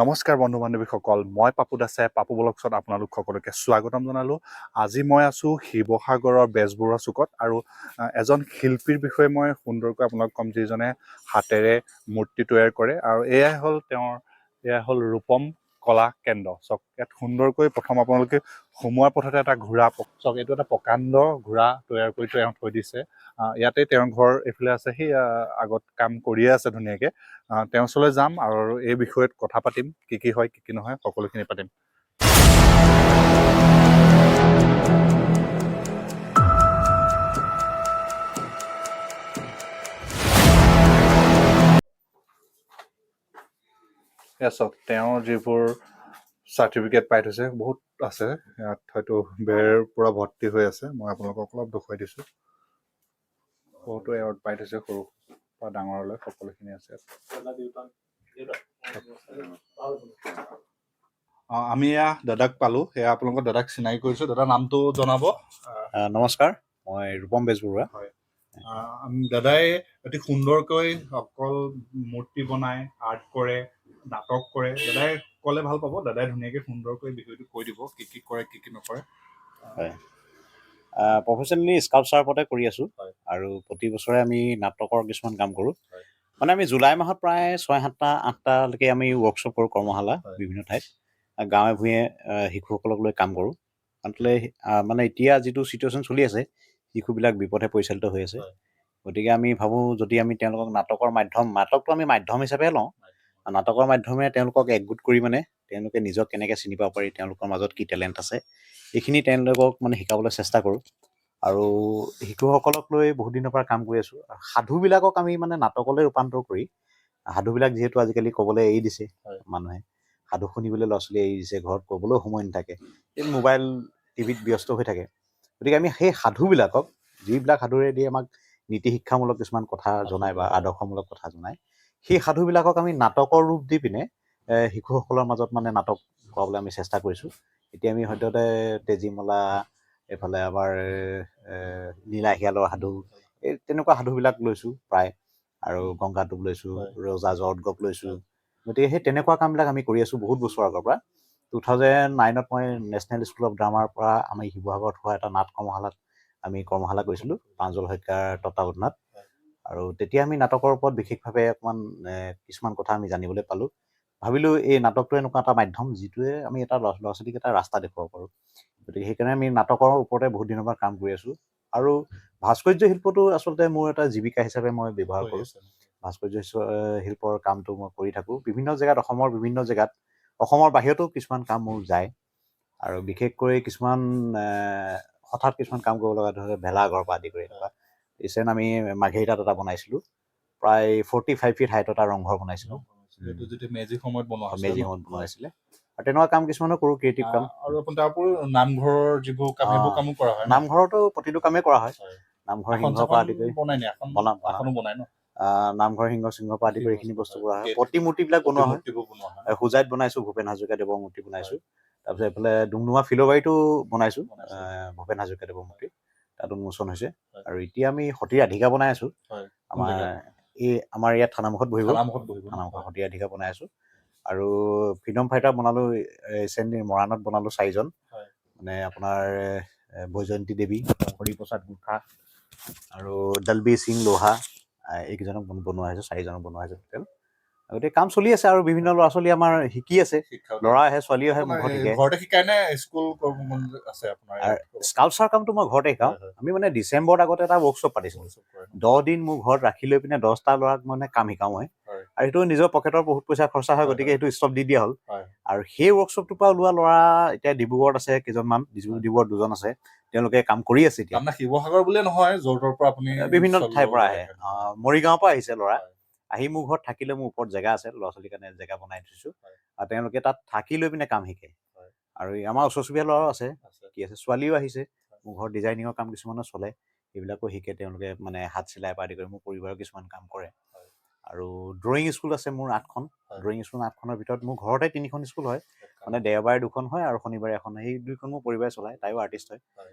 নমস্কাৰ বন্ধু বান্ধৱীসকল, মই পাপু দাসে পাপু ব্লগছত আপোনালোক সকলোকে স্বাগতম জনালোঁ। আজি মই আছোঁ শিৱসাগৰৰ বেজবৰুৱা চুকত আৰু এজন শিল্পীৰ বিষয়ে মই সুন্দৰকৈ আপোনালোক ক'ম, যিজনে হাতেৰে মূৰ্তি তৈয়াৰ কৰে। আৰু এয়াই হ'ল তেওঁৰ, এয়া হ'ল ৰূপম কলা কেন্দ্ৰ। চাওক, ইয়াত সুন্দৰকৈ প্ৰথম আপোনালোকে সোমোৱাৰ পথতে এটা ঘোঁৰা, চাওক, এইটো এটা প্ৰকাণ্ড ঘোঁৰা তৈয়াৰ কৰি তেওঁ থৈ দিছে। ইয়াতে তেওঁৰ ঘৰ এইফালে আছে। সেই আগত কাম কৰিয়ে আছে ধুনীয়াকৈ। তেওঁৰ ওচৰলৈ যাম আৰু এই বিষয়ত কথা পাতিম, কি কি হয়, কি কি নহয়, সকলোখিনি পাতিম। এয়া চাওক, তেওঁৰ যিবোৰ চাৰ্টিফিকেট পাই থৈছে, বহুত আছে ইয়াত, হয়তো বেৰ পূৰা ভৰ্তি হৈ আছে। মই আপোনালোকক অলপ দেখুৱাই দিছোঁ। বহুতো এৱাৰ্ড পাই থৈছে, সৰু পৰা ডাঙৰলৈ সকলোখিনি আছে। আমি এয়া দাদাক পালোঁ। সেয়া আপোনালোকৰ দাদাক চিনাকি কৰিছোঁ। দাদা, নামটো জনাব। নমস্কাৰ, মই ৰূপম বেজবৰুৱা। দাদাই অতি সুন্দৰকৈ অকল মূৰ্তি বনায়, আৰ্ট কৰে, নাটক কৰে। দাদাই ক'লে ভাল পাব। দাদাই ধুনীয়াকৈ সুন্দৰকৈ বিষয়টো কৈ দিব, কি কি কৰে, কি কি নকৰে। হয়, প্ৰফেচনেলি স্কাল্পচাৰ ওপৰতে কৰি আছোঁ। আৰু প্ৰতি বছৰে আমি নাটকৰ কিছুমান কাম কৰোঁ। মানে আমি জুলাই মাহত প্ৰায় 6, 7টা, 8টালৈকে আমি ৱৰ্কশ্বপ কৰোঁ, কৰ্মশালা। বিভিন্ন ঠাইত গাঁৱে ভূঞে শিশুসকলক লৈ কাম কৰোঁ। কাৰণ কেলৈ, মানে এতিয়া যিটো চিটুৱেশ্যন চলি আছে, শিশুবিলাক বিপথে পৰিচালিত হৈ আছে। গতিকে আমি ভাবোঁ, যদি আমি তেওঁলোকক নাটকৰ মাধ্যম, নাটকটো আমি মাধ্যম হিচাপে লওঁ, নাটকৰ মাধ্যমেৰে তেওঁলোকক একগোট কৰি মানে তেওঁলোকে নিজক কেনেকৈ চিনি পাব পাৰি, তেওঁলোকৰ মাজত কি টেলেণ্ট আছে, এইখিনি তেওঁলোকক মানে শিকাবলৈ চেষ্টা কৰোঁ। আৰু শিশুসকলক লৈ বহুত দিনৰ পৰা কাম কৰি আছোঁ। আৰু সাধুবিলাকক আমি মানে নাটকলৈ ৰূপান্তৰ কৰি, সাধুবিলাক যিহেতু আজিকালি ক'বলৈ এৰি দিছে মানুহে, সাধু শুনিবলৈ ল'ৰা ছোৱালীয়ে এৰি দিছে, ঘৰত ক'বলৈও সময় নাথাকে, এই মোবাইল টিভিত ব্যস্ত হৈ থাকে। গতিকে আমি সেই সাধুবিলাকক, যিবিলাক সাধুৰে দি আমাক নীতি শিক্ষামূলক কিছুমান কথা জনায় বা আদৰ্শমূলক কথা জনায়, সেই সাধুবিলাকক আমি নাটকৰ ৰূপ দি পিনে শিশুসকলৰ মাজত মানে নাটক কৰাবলৈ আমি চেষ্টা কৰিছোঁ। এতিয়া আমি সদ্যহতে তেজীমলা, এইফালে আমাৰ নীলা শিয়ালৰ সাধু, এই তেনেকুৱা সাধুবিলাক লৈছোঁ প্ৰায়। আৰু গংগাটোপ লৈছোঁ, ৰজা জৰদগক লৈছোঁ। গতিকে সেই তেনেকুৱা কামবিলাক আমি কৰি আছোঁ বহুত বছৰ আগৰ পৰা। 2009ত মই নেশ্যনেল স্কুল অফ ড্ৰামাৰ পৰা আমি শিৱসাগৰত হোৱা এটা নাট কৰ্মশালাত আমি কৰ্মশালা কৰিছিলোঁ প্ৰাঞ্জল শইকীয়াৰ তত্বাৱধানত। আৰু তেতিয়া আমি নাটকৰ ওপৰত বিশেষভাৱে অকণমান কিছুমান কথা আমি জানিবলৈ পালোঁ। ভাবিলোঁ, এই নাটকটো এনেকুৱা এটা মাধ্যম যিটোৱে আমি এটা ল'ৰা ল'ৰা ছোৱালীক এটা ৰাস্তা দেখুৱাব পাৰোঁ। গতিকে সেইকাৰণে আমি নাটকৰ ওপৰতে বহুত দিনৰ পৰা কাম কৰি আছোঁ। আৰু ভাস্কৰ্য শিল্পটো আচলতে মোৰ এটা জীৱিকা হিচাপে মই ব্যৱহাৰ কৰি কৰোঁ। আছে। ভাস্কৰ্য শিল্পৰ কামটো মই কৰি থাকোঁ বিভিন্ন জেগাত, অসমৰ বিভিন্ন জেগাত, অসমৰ বাহিৰতো কিছুমান কাম মোৰ যায়। আৰু বিশেষকৈ কিছুমান হঠাৎ কিছুমান কাম কৰিব লগা ধৰে, ভেলাঘৰৰ পৰা আদি কৰি এনেকুৱা। ৰিচেণ্ট আমি মাৰ্ঘেৰিটাত এটা বনাইছিলোঁ, প্ৰায় 45 ফিট হাইটৰ এটা ৰংঘৰ বনাইছিলোঁ। সেইটো যেতিয়া মেজিৰ সময়ত বনোৱা হৈছিলে মেজি ন? সময়ত বনোৱা হৈছিলে। আৰু তেনেকুৱা কাম কিছুমানো কৰোঁ, ক্ৰিয়েটিভ কাম। আৰু আপোনাৰ তাৰ উপৰিও নামঘৰৰ যিবোৰ কাম, সেইবোৰ কামো কৰা হয় ন? নামঘৰতো প্ৰতিটো কামেই কৰা হয়। নামঘৰ আসন সিংহৰ চাসন পৰা আদি কৰি বনাই নি? আসন বনাওঁ, বনাওঁ। আসনো বনাই ন? নামঘৰ সিংহ চিংহৰ পৰা আদি কৰি এইখিনি বস্তু কৰা হয়। গেট। প্ৰতিমূৰ্তিবিলাক বনোৱা হয়। মূৰ্তিবোৰ বনোৱা হয়। হোজাইত বনাইছোঁ, ভূপেন হাজৰিকা দেৱৰ মূৰ্তি বনাইছোঁ। তাৰপিছত এইফালে ডুমডুমা ফিলবাৰীতো বনাইছোঁ। বনাইছে। ভূপেন হাজৰিকা দেৱৰ মূৰ্তি তাত উন্মোচন হৈছে। আৰু এতিয়া আমি সতী ৰাধিকা বনাই আছোঁ। কোন আমাৰ জেগাত? এই আমাৰ ইয়াত থানামুখত বহিব। থানামুখত বহিব ন? থানামুখত সতী ৰাধিকা বনাই আছোঁ। আৰু ফ্ৰীডম ফাইটাৰ বনালোঁ ৰিচেণ্টলি, মৰাণত বনালোঁ চাৰিজন। মানে আপোনাৰ বৈজয়ন্তী দেৱী, হৰিপ্ৰসাদ গোৰ্খা আৰু দলবীৰ সিং লোহা, এইকেইজনক বনোৱা হৈছে, চাৰিজনক বনোৱা হৈছে টোটেল। গতিকে কাম চলি আছে আৰু বিভিন্ন ল'ৰা ছোৱালী আমাৰ শিকি আছে। শিক্ষা ল'ৰা আহে, ছোৱালীও আহে, আপোনাৰ মোৰ ঘৰত এই শিকে। ঘৰতে শিকায় নে স্কুল আছে আপোনাৰ আৰু ইয়াত? স্কাল্পচাৰ কামটো মই ঘৰতে শিকাওঁ। হয়, হয়। আমি মানে ডিচেম্বৰত আগতে এটা ৱৰ্কশ্বপ পাতিছিলোঁ। Workshop কৰে ন? 10 দিন মোৰ ঘৰত ৰাখি লৈ পিনে 10টা ল'ৰাক মানে কাম শিকাওঁ মই। আৰু সেইটো নিজৰ পকেটৰ বহুত পইচা খৰচা হয়, গতিকে সেইটো ষ্টপ দি দিয়া হ'ল। আৰু সেই ৱৰ্কশ্বপটোৰ পৰা ওলোৱা ল'ৰা এতিয়া ডিব্ৰুগড়ত আছে কেইজনমান, ডিব্ৰুগড়ত দুজন আছে, তেওঁলোকে কাম কৰি আছে এতিয়া। তাৰমানে শিৱসাগৰ বুলিয়ে নহয়, য'ৰ ত'ৰ পৰা আপুনি বিভিন্ন ছোৱালী ঠাইৰ পৰা ল'ব আহে। পাৰে। মৰিগাঁৱৰ পৰা আহিছে ল'ৰা। আহি মোৰ ঘৰত থাকিলে, মোৰ ওপৰত জেগা আছে, ল'ৰা ছোৱালীৰ কাৰণে জেগা বনাই থৈছোঁ। আৰু তেওঁলোকে তাত থাকি লৈ পিনে কাম শিকে। আৰু এই আমাৰ ওচৰ চুবুৰীয়া ল'ৰাও আছে, কি আছে, ছোৱালীও আহিছে। মোৰ ঘৰত ডিজাইনিঙৰ কাম কিছুমানো চলে, সেইবিলাকো শিকে তেওঁলোকে, মানে হাত চিলাই পৰা আদি কৰি মোৰ পৰিবাৰৰ কিছুমান কাম কৰে। আৰু ড্ৰয়িং স্কুল আছে মোৰ 8খন। ড্ৰয়িং স্কুল 8খনৰ ভিতৰত মোৰ ঘৰতে তিনিখন স্কুল হয়। মানে দেওবাৰে দুখন হয় আৰু শনিবাৰে এখন হয়। সেই দুইখন মোৰ পৰিবাৰে চলায়, তাইও আৰ্টিষ্ট হয়।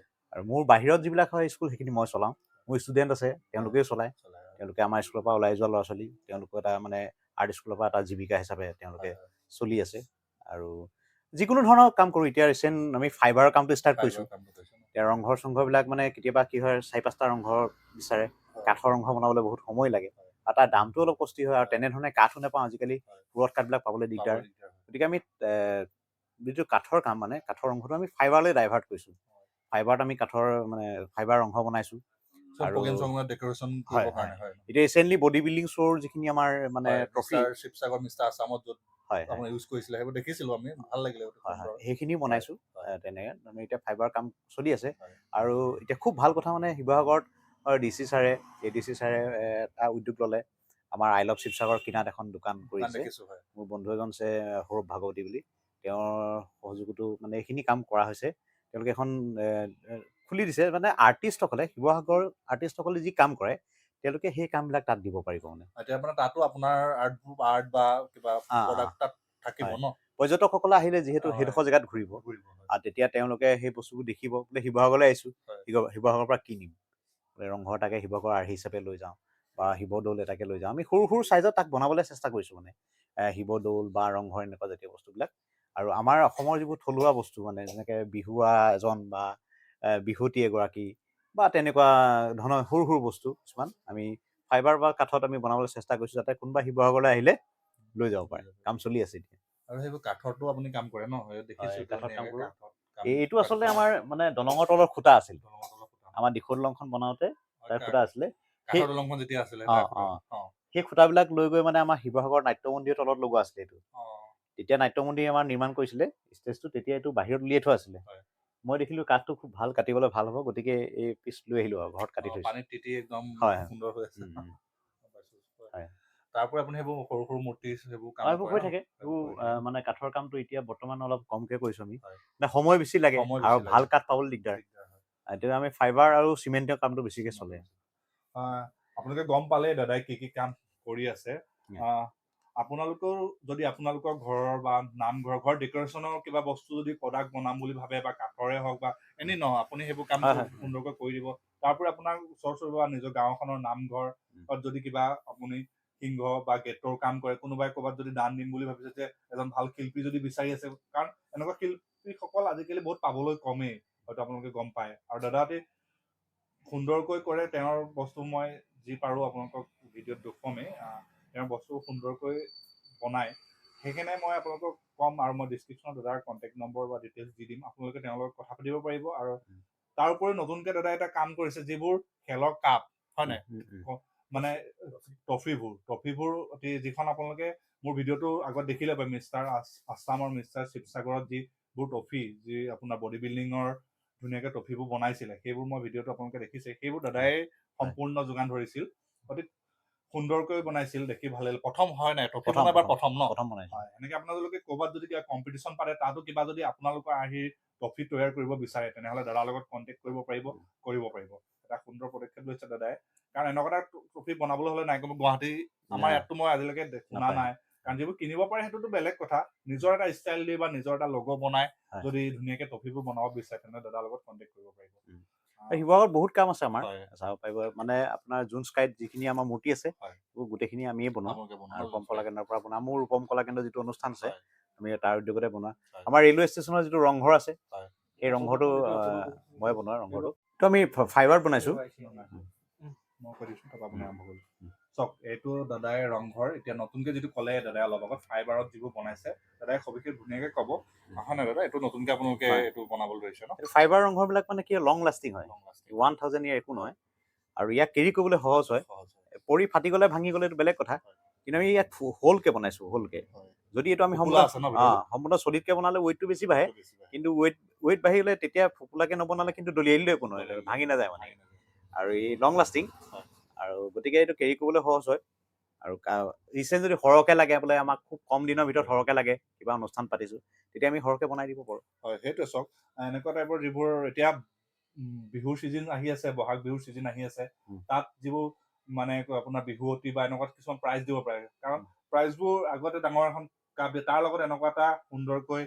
আৰু মোৰ বাহিৰত যিবিলাক হয় স্কুল, সেইখিনি মই চলাওঁ। মোৰ ষ্টুডেণ্ট আছে, তেওঁলোকেও চলায়। চলায়। তেওঁলোকে আমাৰ স্কুলৰ পৰা ওলাই যোৱা ল'ৰা ছোৱালী, তেওঁলোকো এটা মানে আৰ্ট স্কুলৰ পৰা এটা জীৱিকা হিচাপে তেওঁলোকে চলি আছে। আৰু যিকোনো ধৰণৰ কাম কৰোঁ। এতিয়া ৰিচেণ্ট আমি ফাইবাৰৰ কামটো ষ্টাৰ্ট কৰিছোঁ। ফাইবাৰৰ কামটো কৰিছে ন? এতিয়া ৰংঘৰ চংঘৰবিলাক মানে কেতিয়াবা কি হয়, 4-5টা ৰংঘৰ বিচাৰে, কাঠৰ ৰংঘৰ বনাবলৈ বহুত সময় লাগে আৰু তাৰ দামটো অলপ কষ্টলি হয় আৰু তেনেধৰণে কাঠো নাপাওঁ আজিকালি, পুৰঠ কাঠবিলাক পাবলৈ দিগদাৰ। পাবলৈ দিগদাৰ হয়। গতিকে আমি যিটো কাঠৰ কাম, মানে কাঠৰ অংশটো আমি ফাইবাৰলৈ ডাইভাৰ্ট কৰিছোঁ। ফাইবাৰত আমি কাঠৰ মানে ফাইবাৰ অংশ বনাইছোঁ। চব আৰু প্ৰগ্ৰেম চগ্ৰেম ডেক'ৰেশ্যন হয়, কৰিবৰ কাৰণে হয়। এতিয়া ৰিচেণ্টলি বডি বিল্ডিং শ্ব'ৰ যিখিনি আমাৰ মানে হয়, ট্ৰফি, মিষ্টাৰ শিৱসাগৰ, মিষ্টাৰ আছামত য'ত হয় হয় আপোনাৰ ইউজ কৰিছিলে, সেইবোৰ দেখিছিলো আমি, ভাল লাগিলে অতি হয় হয় সুন্দৰ। সেইখিনিও বনাইছোঁ। তেনেকৈ মানে এতিয়া ফাইবাৰ কাম চলি আছে। আৰু এতিয়া খুব ভাল কথা, মানে শিৱসাগৰত ডি চি ছাৰে, এ ডি চি ছাৰে এটা উদ্যোগ ল'লে, আমাৰ I love Sivasagar কিনাত এখন দোকান দোকান কৰিছে। দেখিছো, হয়। মোৰ বন্ধু এজন আছে সৌৰভ ভাগৱতী বুলি, তেওঁৰ সহযোগতো মানে এইখিনি কাম কৰা হৈছে। তেওঁলোকে এখন এ, এ, খুলি দিছে, মানে আৰ্টিষ্টসকলে, শিৱসাগৰ আৰ্টিষ্টসকলে যি কাম কৰে তেওঁলোকে সেই কামবিলাক তাত দিব পাৰিব মানে। এতিয়া মানে তাতো আপোনাৰ আৰ্ট বা কিবা প্ৰডাক্ট তাত থাকিব ন? পৰ্যটকসকলে আহিলে যিহেতু সেইডোখৰ জেগাত ঘূৰিব ঘূৰিব, হয়। আৰু তেতিয়া তেওঁলোকে সেই বস্তুবোৰ দেখিব, বোলে শিৱসাগৰলৈ আহিছোঁ, শিৱসাগৰৰ পৰা কিনিম, বোলে ৰংঘৰ এটাকে শিৱসাগৰ আৰ্হি হিচাপে লৈ যাওঁ বা শিৱদৌল এটাকে লৈ যাওঁ। আমি সৰু সৰু চাইজত তাক বনাবলৈ চেষ্টা কৰিছোঁ, মানে শিৱদৌল বা ৰংঘৰ এনেকুৱা জাতীয় বস্তুবিলাক। আৰু আমাৰ অসমৰ যিবোৰ থলুৱা বস্তু, মানে যেনেকৈ বিহুৱা এজন বা বিহুৱতী এগৰাকী বা তেনেকুৱা ধৰণৰ সৰু সৰু বস্তু কিছুমান আমি ফাইবাৰ বা কাঠত আমি বনাবলৈ চেষ্টা কৰিছোঁ, যাতে কোনোবা শিৱসাগৰলৈ আহিলে লৈ যাব পাৰে। কাম চলি আছে এতিয়া। আৰু সেইবোৰ কাঠৰটো আপুনি কাম কৰে ন? সেই দেখিছো। হয়, কাঠত কাম ধুনীয়াকে কৰোঁ। কাঠত কাম এইটো আচলতে আমাৰ মানে দলঙৰ তলৰ খুঁটা আছিল। দলঙৰ তলৰ খুঁটা। আমাৰ দিখৌ দলংখন বনাওঁতে তাৰ খুঁটা আছিলে। কাঠৰ দলংখন যেতিয়া আছিলে তাৰ খুঁটা। সেই খুঁটাবিলাক লৈ গৈ মানে আমাৰ শিৱসাগৰ নাট্য মন্দিৰৰ তলত লগোৱা আছিলে এইটো। তেতিয়া নাট্য মন্দিৰ আমাৰ নিৰ্মাণ কৰিছিলে ষ্টেজটো, তেতিয়া এইটো বাহিৰত উলিয়াই থোৱা আছিলে। মই দেখিলো কাঠটো খুব ভাল, কাটিবলৈ ভাল হ'ব, গতিকে এই পিচ লৈ আহিলো আৰু ঘৰত কাটি থৈছো। পানীত তিতি একদম হয়, হয়। সুন্দৰ হৈ আছে। উম, উম। গম পাইছো। হয়। তাৰ পৰা আপুনি সেইবোৰ সৰু সৰু মূৰ্তি সেইবোৰ কাম এইবোৰ কৰে হৈ ন? থাকে সেইবোৰ এইবোৰ। হৈ থাকে। মানে কাঠৰ কামটো এতিয়া বৰ্তমান অলপ কমকে কৰিছো আমি, মানে সময় বেছি লাগে সময় আৰু বেছি ভাল লাগে। কাঠ পাবলৈ দিগদাৰ। দিগদাৰ হয়। এতিয়া আমি ফাইবাৰ আৰু চিমেণ্টৰ কামটো বেছিকে চলে। আপোনালোকে গম পালে দাদাই কি কি কাম কৰি আছে। আপোনালোকেও যদি আপোনালোকৰ ঘৰৰ বা নামঘৰ, ঘৰ ডেক'ৰেশ্যনৰ কিবা বস্তু যদি প্ৰডাক্ট বনাম বুলি ভাবে বা কাঠৰে হওক বা এনেই নহয়, আপুনি সেইবোৰ কাম হয়, হয়। সুন্দৰকৈ কৰি দিব। তাৰপৰি আপোনাৰ ওচৰ চুবুৰীয়া বা নিজৰ গাঁওখনৰ নামঘৰ যদি কিবা আপুনি সিংহ বা গেটৰ কাম কৰে, কোনোবাই ক'ৰবাত যদি দান দিম বুলি ভাবিছে যে এজন ভাল শিল্পী যদি বিচাৰি আছে, কাৰণ এনেকুৱা শিল্পীসকল আজিকালি বহুত পাবলৈ কমেই, হয়তো আপোনালোকে গম পায়। আৰু দাদাহঁতে সুন্দৰকৈ কৰে তেওঁৰ বস্তু, মই যি পাৰোঁ আপোনালোকক ভিডিঅ'ত দেখুৱামেই। তেওঁৰ বস্তু সুন্দৰকৈ বনায়, সেইকাৰণে মই আপোনালোকক ক'ম আৰু মই ডিছক্ৰিপশ্যনত দাদাৰ কণ্টেক্ট নম্বৰ বা ডিটেইলছ দি দিম, আপোনালোকে তেওঁৰ লগত কথা পাতিব পাৰিব। আৰু তাৰ উপৰি নতুনকৈ দাদাই এটা কাম কৰিছে, যিবোৰ খেলৰ কাপ হয় নাই, মানে ট্ৰফিবোৰ অতি, যিখন আপোনালোকে মোৰ ভিডিঅ'টো আগত দেখিলে পায়, মিষ্টাৰ আছাম আৰু মিষ্টাৰ শিৱসাগৰত যিবোৰ ট্ৰফি, যি আপোনাৰ বডি বিল্ডিঙৰ ধুনীয়াকৈ ট্ৰফিবোৰ বনাইছিলে, সেইবোৰ মই ভিডিঅ'টো আপোনালোকে দেখিছে, সেইবোৰ দাদাই সম্পূৰ্ণ যোগান ধৰিছিল, অতি সুন্দৰকৈ বনাইছিল, দেখি ভাল লাগিল। প্ৰথম হয় নাই ট্ৰফি প্ৰথম, বনাই এবাৰ প্ৰথম ন? প্ৰথম বনাইছো। হয়। এনেকে আপোনালোকে ক'ৰবাত যদি কিবা কম্পিটিশ্যন পাতে, তাতো কিবা যদি আপোনালোকৰ আৰ্হিৰ ট্ৰফি তৈয়াৰ কৰিব বিচাৰে, তেনেহ'লে দাদাৰ লগত কণ্টেক্ট কৰিব পাৰিব, কৰিব পাৰিব। এটা সুন্দৰ পদক্ষেপ লৈছে দাদাই, কাৰণ এনেকুৱা এটা ট্ৰফি বনাবলৈ হ'লে নাই কমেও গুৱাহাটী আমাৰ ইয়াততো মই আজিলৈকে শুনা নাপায়। নাই। কাৰণ যিবোৰ কিনিব পাৰে সেইটোতো বেলেগ কথা, নিজৰ এটা ষ্টাইল দি বা নিজৰ এটা লগো বনাই যদি ধুনীয়াকে ট্ৰফিবোৰ বনাব বিচাৰে, তেনেহ'লে দাদাৰ লগত কণ্টেক্ট কৰিব পাৰিব। শিৱসাগৰত বহুত কাম আছে আমাৰ, চাব পাৰিব। মানে আপোনাৰ জোন স্কাইত যিখিনি আমাৰ মূৰ্তি আছে, সেইবোৰ গোটেইখিনি আমিয়ে বনাওঁ। আপোনালোকে বনোৱা। আৰু ৰূপম কলা কেন্দ্ৰৰ পৰা বনাওঁ। মোৰ ৰূপম কলা কেন্দ্ৰ যিটো অনুষ্ঠান আছে, আমি তাৰ উদ্যোগতে বনোৱা। আমাৰ ৰেলৱে ষ্টেচনৰ যিটো ৰংঘৰ আছে, সেই ৰংঘৰটো মই বনোৱা ৰংঘৰটো। তো আমি ফাইবাৰ বনাইছো। মই কৈ দিছো, তাৰপৰা আপুনি আৰম্ভ কৰিব। চাওক, এইটো দাদাই ৰংঘৰ এতিয়া নতুনকে যিটো ক'লে দাদাই অলপ আগত ফাইবাৰত যিবোৰ বনাইছে, দাদাই সবিশেষ ধুনীয়াকে ক'ব। হয় নাই দাদা, এইটো নতুনকে আপোনালোকে হয়। এইটো বনাবলৈ ধৰিছে ন? এইটো ফাইবাৰ ৰংঘৰবিলাক মানে কি লং লাষ্টিং হয়, Long lasting। 1000 ইয়াৰ একো নহয়, আৰু ইয়াক কেৰি কৰিবলৈ সহজ হয়। সহজ হয়। পৰি ফাটি গ'লে ভাঙি গ'লে এইটো বেলেগ কথা, কিন্তু আমি ইয়াক হোলকে বনাইছো, হোলকে। যদি এইটো আমি ফোপোলা আছে ন ভিতৰত? সম্পূৰ্ণ চলিডকে বনালে ৱেইটটো বেছি বাঢ়ে। বেছি বাঢ়ে। কিন্তু ৱেইট বাঢ়ি গ'লে তেতিয়া ফোপোলাকে নবনালে কিন্তু দলিয়াই দিলেও একো নহয়, ভাঙি নাযায় মানে। ভাঙি নাযায়। আৰু এই লং লাষ্টিং, আৰু গতিকে এইটো কেৰি কৰিবলৈ সহজ হয়। আৰু ৰিচেণ্ট যদি সৰহকে লাগে, বোলে আমাক খুব কম দিনৰ ভিতৰত সৰহকে লাগে, কিবা অনুষ্ঠান পাতিছো, তেতিয়া আমি সৰহকে বনাই দিব পাৰোঁ। হয়, সেইটোৱে। চাওক, এনেকুৱা টাইপৰ যিবোৰ এতিয়া বিহুৰ ছিজন আহি আছে, বহাগ বিহুৰ ছিজন আহি আছে, তাত যিবোৰ মানে আপোনাৰ বিহুৱতী বা এনেকুৱা কিছুমান প্ৰাইজ দিব পাৰে, কাৰণ প্ৰাইজবোৰ আগতে ডাঙৰ এখন কাপ দিয়ে, তাৰ লগত এনেকুৱা এটা সুন্দৰকৈ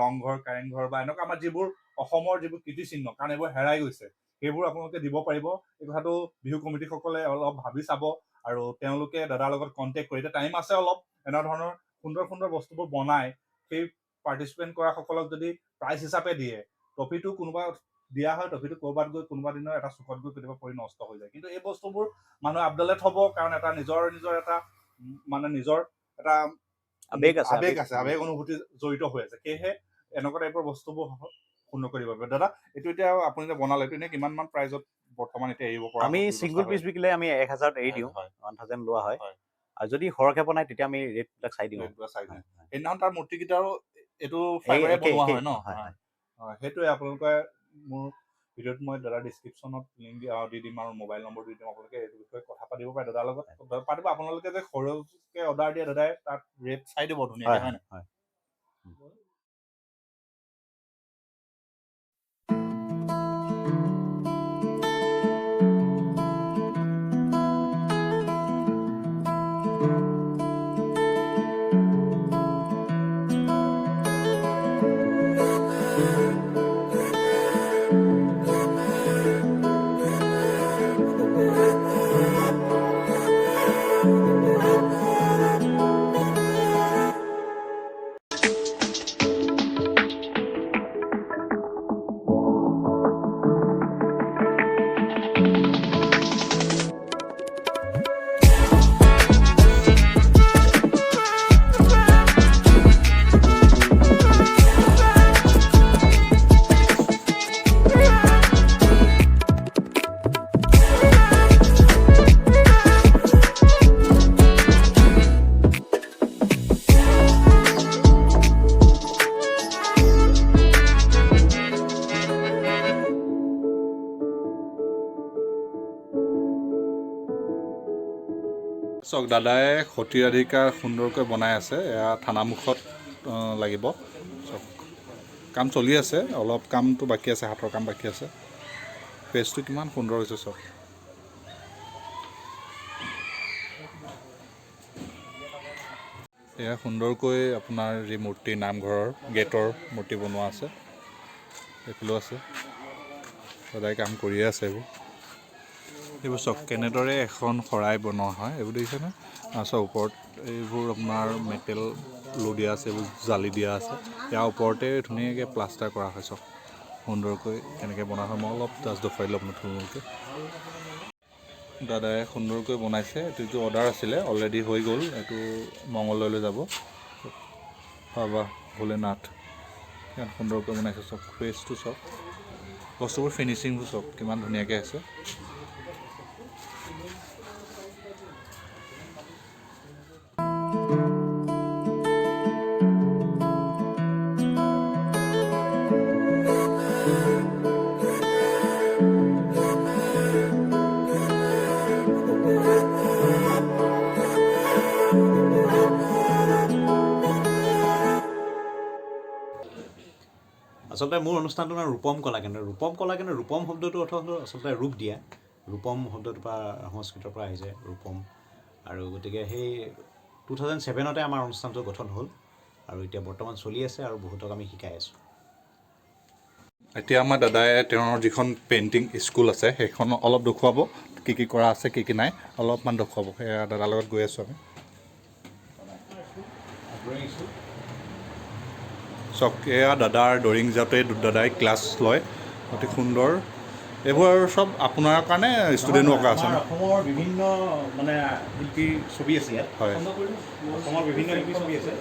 ৰংঘৰ, কাৰেংঘৰ বা এনেকুৱা আমাৰ যিবোৰ অসমৰ যিবোৰ কীৰ্তিচিহ্ন, কাৰণ এইবোৰ হেৰাই গৈছে, সেইবোৰ আপোনালোকে দিব পাৰিব। এই কথাটো বিহু কমিটিসকলে অলপ ভাবি চাব আৰু তেওঁলোকে দাদাৰ লগত কণ্টেক্ট কৰি, এতিয়া টাইম আছে অলপ, এনেধৰণৰ সুন্দৰ সুন্দৰ বস্তুবোৰ বনাই সেই পাৰ্টিচিপেণ্ট কৰাসকলক যদি প্ৰাইজ হিচাপে দিয়ে, ট্ৰফিটো কোনোবা দিয়া হয়, ট্ৰফিটো ক'ৰবাত গৈ কোনোবা দিনৰ এটা চুকত গৈ কেতিয়াবা পৰি নষ্ট হৈ যায়। কিন্তু এই বস্তুবোৰ মানুহে আপডালে থ'ব, কাৰণ এটা নিজৰ নিজৰ এটা মানে নিজৰ এটা আৱেগ আছে, আৱেগ আছে, আৱেগ অনুভূতি জড়িত হৈ আছে। সেয়েহে এনেকুৱা টাইপৰ বস্তুবোৰ সুন্দৰ কৰিব পাৰিব। দাদা, এইটো এতিয়া আপুনি যে বনালে, এইটো এনেই কিমান মান প্ৰাইজত বৰ্তমান এতিয়া এৰিব পৰা আমি ব্যৱস্থা ছিংগল হৈ পিচ বিকিলে আমি 1000ত এৰি দিওঁ, 1000 লোৱা হয়। আৰু যদি সৰহকে বনাই তেতিয়া আমি ৰেটবিলাক চাই দিওঁ। ৰেটবিলাক চাই দিওঁ। হয়, হয়। সেইদিনাখন তাৰ মূৰ্তিকেইটাৰো এইটো এই ফাইবাৰে একেই, বনোৱা একেই। হয় ন? হয়, হয়। হয়, সেইটোৱে আপোনালোকে মোৰ ভিডিঅ'ত মই দাদাৰ ডিছক্ৰিপশ্যনত লিংক দি দিম আৰু মোবাইল নম্বৰ দি দিম, আপোনালোকে এইটো বিষয়ে কথা পাতিব পাৰে দাদাৰ লগত পাতিব। আপোনালোকে যে সৰহকে অৰ্ডাৰ দিয়ে দাদাই তাত ৰেট চাই দিব ধুনীয়াকৈ, হয়, হয় নাই? হয়। চাওক, দাদাই সতী ৰাধিকা সুন্দৰকৈ বনাই আছে। এয়া থানামুখত লাগিব। চাওক, কাম চলি আছে, অলপ কামটো বাকী আছে, হাতৰ কাম বাকী আছে। ফেচটো কিমান সুন্দৰ হৈছে চাওক। এয়া সুন্দৰকৈ আপোনাৰ যি মূৰ্তি, নামঘৰৰ গেটৰ মূৰ্তি বনোৱা আছে, এইফালেও আছে। দাদাই কাম কৰিয়ে আছে। এইবোৰ চাওক কেনেদৰে এখন শৰাই বনোৱা হয়, এইবোৰ দেখিছেনে? চাওক, ওপৰত এইবোৰ আপোনাৰ মেটেল লো দিয়া আছে, এইবোৰ জালি দিয়া আছে, ইয়াৰ ওপৰতে ধুনীয়াকৈ প্লাষ্টাৰ কৰা হয়। চাওক সুন্দৰকৈ কেনেকৈ বনোৱা হয়, মই অলপ জাষ্ট দেখুৱাই দিলোঁ আপোনাক থুলমূলকৈ। দাদাই সুন্দৰকৈ বনাইছে। এইটো যিটো অৰ্ডাৰ আছিলে অলৰেডি হৈ গ'ল, এইটো মঙলদৈলৈ যাব। বাবা ভোলেনাথ কিমান সুন্দৰকৈ বনাইছে চাওক, ফেচটো চাওক, বস্তুবোৰ ফিনিচিংবোৰ চাওক কিমান ধুনীয়াকৈ আছে। আচলতে মোৰ অনুষ্ঠানটোৰ নাম ৰূপম কলাকেন্দ্ৰ। ৰূপম কলাকেন্দ্ৰ, ৰূপম শব্দটোৰ অৰ্থ হ'ল আচলতে ৰূপ দিয়া। ৰূপম শব্দটোৰ পৰা সংস্কৃতৰ পৰা আহিছে ৰূপম। আৰু গতিকে সেই 2007তে আমাৰ অনুষ্ঠানটো গঠন হ'ল আৰু এতিয়া বৰ্তমান চলি আছে আৰু বহুতক আমি শিকাই আছোঁ। এতিয়া আমাৰ দাদাই তেওঁৰ যিখন পেইণ্টিং স্কুল আছে সেইখন অলপ দেখুৱাব, কি কি কৰা আছে কি কি নাই অলপমান দেখুৱাব। সেয়া দাদাৰ লগত গৈ আছোঁ আমি। চাওক, এয়া দাদাৰ দৰিং যাওঁতে দাদাই ক্লাছ লয়, অতি সুন্দৰ। এইবোৰ চব আপোনাৰ কাৰণে ষ্টুডেণ্ট ৱৰ্কাৰ আছে ন? অসমৰ বিভিন্ন মানে শিল্পীৰ ছবি আছে ইয়াত। হয়। অসমৰ বিভিন্ন শিল্পীৰ ছবি আছে,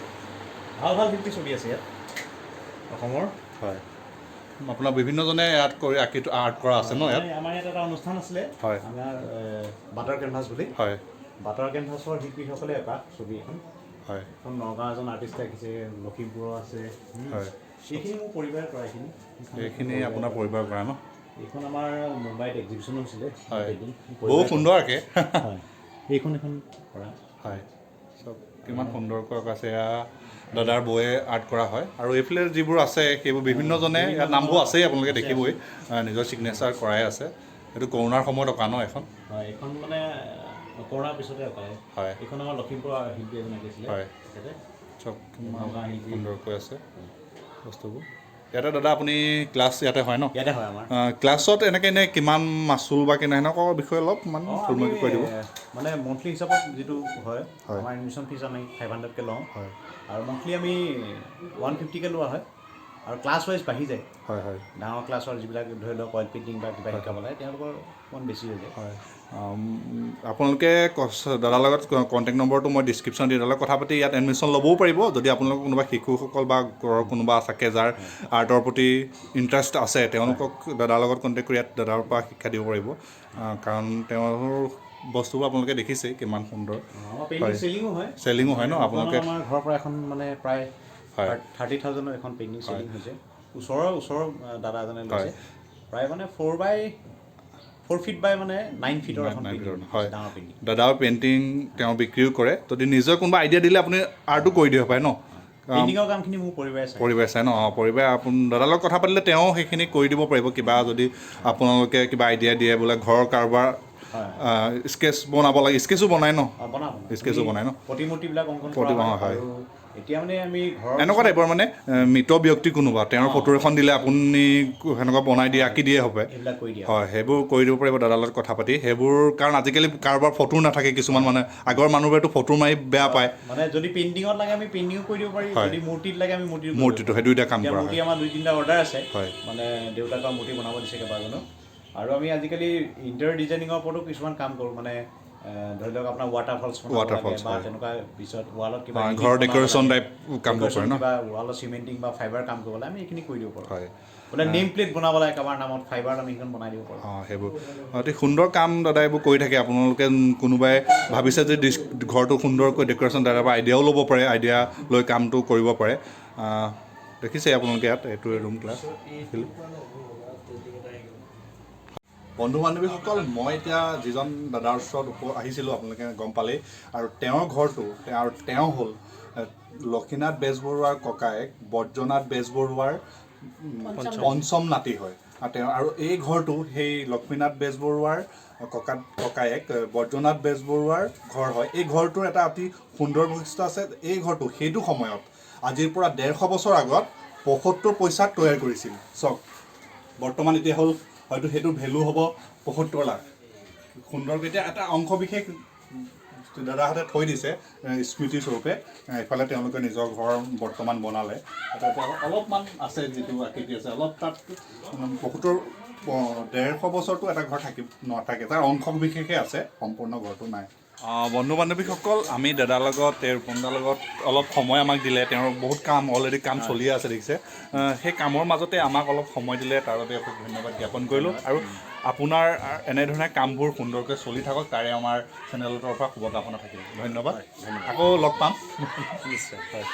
ভাল ভাল শিল্পীৰ ছবি আছে ইয়াত অসমৰ। হয়, আপোনাৰ বিভিন্নজনে ইয়াত কৰি আঁকি আৰ্ট কৰা আছে ন ইয়াত? আমাৰ ইয়াত এটা অনুষ্ঠান আছিলে, হয়। আমাৰ বাটাৰ কেনভাছ বুলি। হয়। বাটাৰ কেনভাছৰ শিল্পীসকলে আঁকা ছবি এখন। হয়। এখন নগাঁও এজন আৰ্টিষ্টে আঁকিছে, লখিমপুৰৰ আছে। হয়। এইখিনি মোৰ পৰিবাৰে কৰা, এইখিনি। এইখিনি আপোনাৰ পৰিবাৰ কৰা ন? এইখন আমাৰ মুম্বাইত এক্সিবিশ্যন হৈছিলে। হয়। পেইণ্টিং। বহুত সুন্দৰ আঁকে। হয়, এইখন এখন কৰা। হয়, চব কিমান সুন্দৰকৈ আঁকা আছে। এয়া দাদাৰ বৌয়ে আৰ্ট কৰা হয়। আৰু এইফালে যিবোৰ আছে সেইবোৰ বিভিন্নজনে ইয়াত নামবোৰ আছেই, আপোনালোকে দেখিবই, নিজৰ ছিগনেচাৰ কৰাই আছে। এইটো কৰোণাৰ সময়ত অঁকা ন এখন? হয়, এইখন মানে কৰোণাৰ পিছতে অঁকা। হয়। এইখন আমাৰ লখিমপুৰৰ শিল্পী এজন আঁকিছিলে। হয়। তেখেতে। চব কিমান নগাঁও শিল্পী। সুন্দৰকৈ আছে বস্তুবোৰ। ইয়াতে দাদা আপুনি ক্লাছ ইয়াতে হয় ন? ইয়াতে হয় আমাৰ। ক্লাছত এনেকৈ এনেই কিমান মাচুল বা কেনে সেনেকুৱা বিষয়ে অলপমান থুলমূলকৈ কৈ দিব। মানে মন্থলি হিচাপত যিটো হয়, হয়। আমাৰ এডমিশ্যন ফিজ আমি 500কৈ লওঁ হয় আৰু মন্থলি আমি 150কৈ লোৱা হয় আৰু ক্লাছ ৱাইজ বাঢ়ি যায়। হয় হয় ডাঙৰ ক্লাছৰ যিবিলাক ধৰি লওক অইল পেইণ্টিং বা কিবা শিকাব লাগে, তেওঁলোকৰ অকণমান বেছি হৈ যায়। হয়, আপোনালোকে দাদাৰ লগত কণ্টেক্ট নম্বৰটো মই ডিছক্ৰিপশ্যন দি দাদাৰ লগত কথা পাতি ইয়াত এডমিশ্যন ল'বও পাৰিব। যদি আপোনালোকৰ কোনোবা শিশুসকল বা ঘৰৰ কোনোবা থাকে যাৰ আৰ্টৰ প্ৰতি ইণ্টাৰেষ্ট আছে, তেওঁলোকক দাদাৰ লগত কণ্টেক্ট কৰি ইয়াত দাদাৰ পৰা শিক্ষা দিব পাৰিব। কাৰণ তেওঁৰ বস্তুবোৰ আপোনালোকে দেখিছেই কিমান সুন্দৰ। আমাৰ পেইণ্টিং চেলিঙো হয়। চেলিঙো হয় ন আপোনালোকে? আমাৰ ঘৰৰ পৰা এখন মানে প্ৰায় হয়। 30,000ৰ এখন পেইণ্টিং চেলিং হৈছে। ওচৰৰ ওচৰৰ দাদা এজনে লৈছে, প্ৰায় মানে 4 by 4 feet by মানে 9 ফিটৰ এখন 9 পেইণ্টিং, ফিটৰ, হয়। ডাঙৰ পেইণ্টিং। দাদাও পেইণ্টিং তেওঁ বিক্ৰীও কৰে। যদি নিজে কোনোবা আইডিয়া দিলে আপুনি আৰ্টো কৰি দিব পাৰে ন? পেইণ্টিঙৰ কামখিনি মোৰ পৰিবাৰে চায়। পৰিবাৰে চাই ন? অঁ, পৰিবাৰে। দাদাৰ লগত কথা পাতিলে তেওঁ সেইখিনি কৰি দিব পাৰিব। কিবা যদি আপোনালোকে কিবা আইডিয়া দিয়ে, বোলে ঘৰৰ কাৰোবাৰ হয় স্কেচ বনাব লাগে, স্কেচো বনায় ন? অঁ, বনাওঁ। স্কেচো বনায় ন? প্ৰতিমূৰ্তিবিলাক অংকন কৰা হয়। হয়। আৰু এতিয়া মানে আমি ঘৰৰ এনেকুৱা টাইপৰ মানে মৃত ব্যক্তি কোনোবা, তেওঁৰ ফটো এখন দিলে আপুনি সেনেকুৱা বনাই দিয়ে, আঁকি দিয়ে হ'ব? সেইবিলাক কৰি দিয়া। হয়, সেইবোৰ কৰি দিব পাৰিব দাদাৰ লগত কথা পাতি। সেইবোৰ কাৰণ আজিকালি কাৰোবাৰ ফটো নাথাকে কিছুমান, মানে আগৰ মানুহবোৰেতো ফটো মাৰি বেয়া পায়। মানে যদি পেইণ্টিঙত লাগে আমি পেইণ্টিঙো কৰি দিব পাৰি, হয়। যদি মূৰ্তিত লাগে আমি মূৰ্তিও কৰি দিব। মূৰ্তিটো সেই দুইটা কাম এতিয়া কৰা মূৰ্তি হয়। আমাৰ দুই তিনিটা অৰ্ডাৰ আছে। হয়। মানে দেউতাকৰ মূৰ্তি বনাব দিছে কেইবাজনো। আৰু আমি আজিকালি ইণ্টেৰিয়ৰ ডিজাইনিঙৰ ওপৰতো কিছুমান কাম কৰোঁ। মানে ধৰি লওক আপোনাৰ ৱাটাৰফলছ বনাব লাগে Waterfalls, বা হয়। তেনেকুৱা পিছত ৱালত কিবা হয়, relief ঘৰৰ বনাব ডেক'ৰেশ্যন লাগে, টাইপ কামবোৰ কৰে ন? কিবা ৱালত চিমেণ্টিং বা ফাইবাৰ কাম কৰিব লাগে, আমি এইখিনি কৰি দিব পাৰোঁ। হয়। বোলে নেম প্লেট বনাব লাগে কাৰোবাৰ নামত, ফাইবাৰ আমি সেইখন বনাই দিব পাৰোঁ। অঁ, সেইবোৰ অতি সুন্দৰ কাম দাদা এইবোৰ কৰি থাকে। আপোনালোকে কোনোবাই ভাবিছে যে ঘৰটো সুন্দৰকৈ ডেক'ৰেশ্যন, দাদাৰ পৰা আইডিয়াও ল'ব পাৰে, আইডিয়া লৈ কামটো কৰিব পাৰে। দেখিছে আপোনালোকে ইয়াত এইটো ৰুম ক্লাছ। বন্ধু বান্ধৱীসকল, মই এতিয়া যিজন দাদাৰ ওচৰত আহিছিলোঁ আপোনালোকে গম পালেই, আৰু তেওঁৰ ঘৰটো আৰু তেওঁ হ'ল লক্ষীনাথ বেজবৰুৱাৰ ককায়েক বৈদ্যনাথ বেজবৰুৱাৰ পঞ্চম নাতি হয়। আৰু তেওঁ আৰু এই ঘৰটো সেই লক্ষ্মীনাথ বেজবৰুৱাৰ ককায়েক বৈদ্যনাথ বেজবৰুৱাৰ ঘৰ হয়। এই ঘৰটোৰ এটা অতি সুন্দৰ বৈশিষ্ট্য আছে। এই ঘৰটো সেইটো সময়ত আজিৰ পৰা 150 বছৰ আগত 75 পইচাত তৈয়াৰ কৰিছিল। চাওক, বৰ্তমান এতিয়া হ'ল হয়তো সেইটো ভেলু হ'ব 75 লাখ। সুন্দৰকৈ এতিয়া এটা অংশ বিশেষ দাদাহঁতে থৈ দিছে স্মৃতি স্বৰূপে। ইফালে তেওঁলোকে নিজৰ ঘৰ বৰ্তমান বনালে। তাতে এতিয়া অলপমান আছে, যিটো আকৃতি আছে অলপ তাত বহুতৰ 150 বছৰটো এটা ঘৰ থাকি নাথাকে, তাৰ অংশ বিশেষে আছে, সম্পূৰ্ণ ঘৰটো নাই। বন্ধু বান্ধৱীসকল, আমি দাদাৰ লগত, তেওঁৰ ৰূপমদাৰ লগত অলপ সময় আমাক দিলে। তেওঁৰ বহুত কাম, অলৰেডি কাম চলিয়ে আছে দেখিছে। সেই কামৰ মাজতে আমাক অলপ সময় দিলে, তাৰ বাবে অশেষ ধন্যবাদ জ্ঞাপন কৰিলোঁ। আৰু আপোনাৰ এনেধৰণে কামবোৰ সুন্দৰকৈ চলি থাকক, তাৰে আমাৰ চেনেলৰ তৰফৰ পৰা শুভকামনা থাকিল। ধন্যবাদ, আকৌ লগ পাম। নিশ্চয়। হয়।